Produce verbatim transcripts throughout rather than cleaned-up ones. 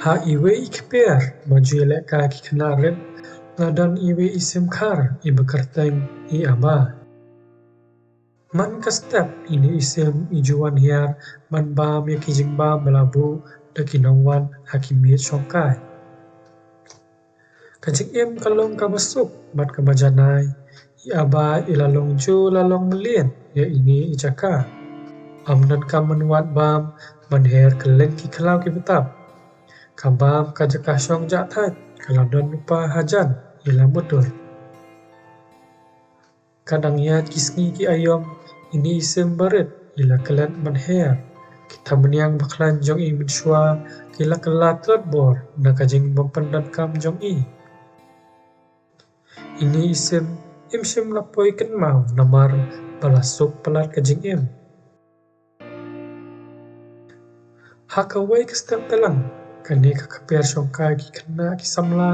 Ha iwei i kper ba ju ïalehkai ki khynnah rit, la don iwei i sim khar iba kyrteng i Aba. Man ka step ine i sim i ju wan hiar ban bam ïa ki jingbam ba la buh da ki nongwan ha ki miet shongkai. Ka jingim ka long kaba suk bad kaba janai. I Aba i la long ju la long mlien ïa ine i jaka. Ym donkam ban wad bam ban her kylleng ki khlaw ki btap. Ka bam ka jaka shong jahthait ka la don lypa hajan i la mutdur. Ka dang ïaid ki sngi ki aïom, ine i sim barit i la klet ban her. Ki thapniang ba khlaiñ jong i mynshuwa ki la kylla tlot bor na ka jingbym pyndonkam jong i. Ine i sim im shym la poi kynmaw namar ba la suk palat ka jingim. Ha kawei ka step tlang, kane ka kper shongkai ki khynnah ki samla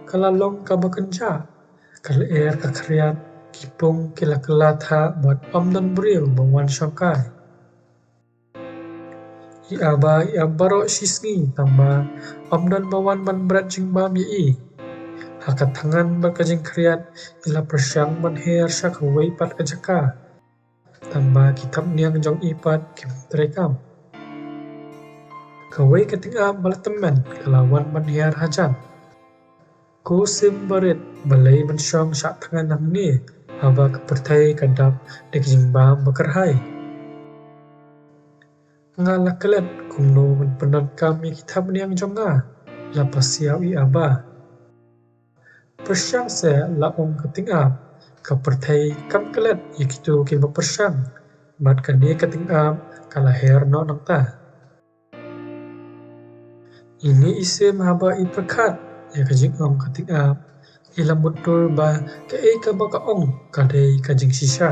ka la long kaba kynjah. Ka lyer ka khriat, ki pung ki la kylla thah bad ym don briew ba wan shongkai. I Aba i ap baroh shi sngi tangba ym don ba wan ban bret jingbam ïa i. Ha ka thngan bad ka jingkhriat i la pyrshang ban her sha kawei pat ka jaka. Tangba ki thapniang jong i pat kim treikam. Kawei ka tyngab ba la tymmen ka la wan ban her hajan. Ko sim barit, balei ban shong shah thngan hangne haba ka pyrthei ka dap da ki jingbam ba kyrhai? Nga la klet kumno ban pyndonkam ïa ki thapniang jong nga, la pasiaw i Aba. Pyrshang seh, la ong ka tyngab, ka pyrthei kam klet ïa kito kiba pyrshang. Bad kane ka tyngab ka la her noh nangta. Ine i sim haba i pyrkhat ïa ka jingong ka tyngab, i la mutdur ba kaei kaba ka ong ka dei ka jingshisha.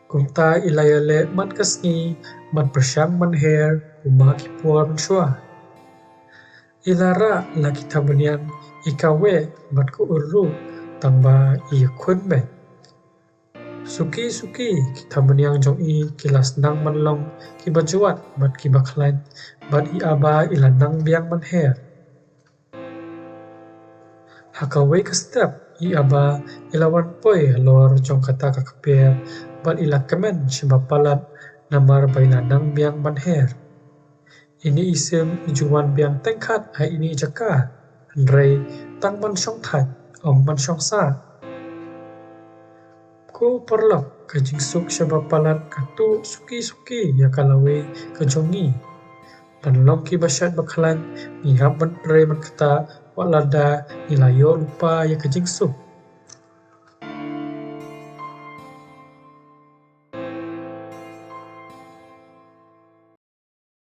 Kumta i la ïaleh man ka sngi ban pyrshang ban her kumba ki por mynshuwa. I la rah la ki thapniang, i kaweh bad ka urru, tangba i ïakhun beit. Suki suki ki thapniang jong i ki la sdang ban long kiba jwat bad kiba khlaiñ, bad i Aba i la nang biang ban her. Ha kawei ka step i Aba i la wan poi halor jong kata ka kper bad i la kmen shaba palat namar ba i la nang biang ban her. Ine i sim i ju wan biang teng khat ha ine i jaka, hynrei tang ban shong thait, ym ban shong sah. Ko paralok, ka jingsuk shaba palat ka tuh suki suki ïa ka lawei ka jong ngi. Ban long kiba shet ba khlaiñ, ngi hap ban trei ban ktah, wat lada ngi la ïoh lypa ïa ka jingsuk.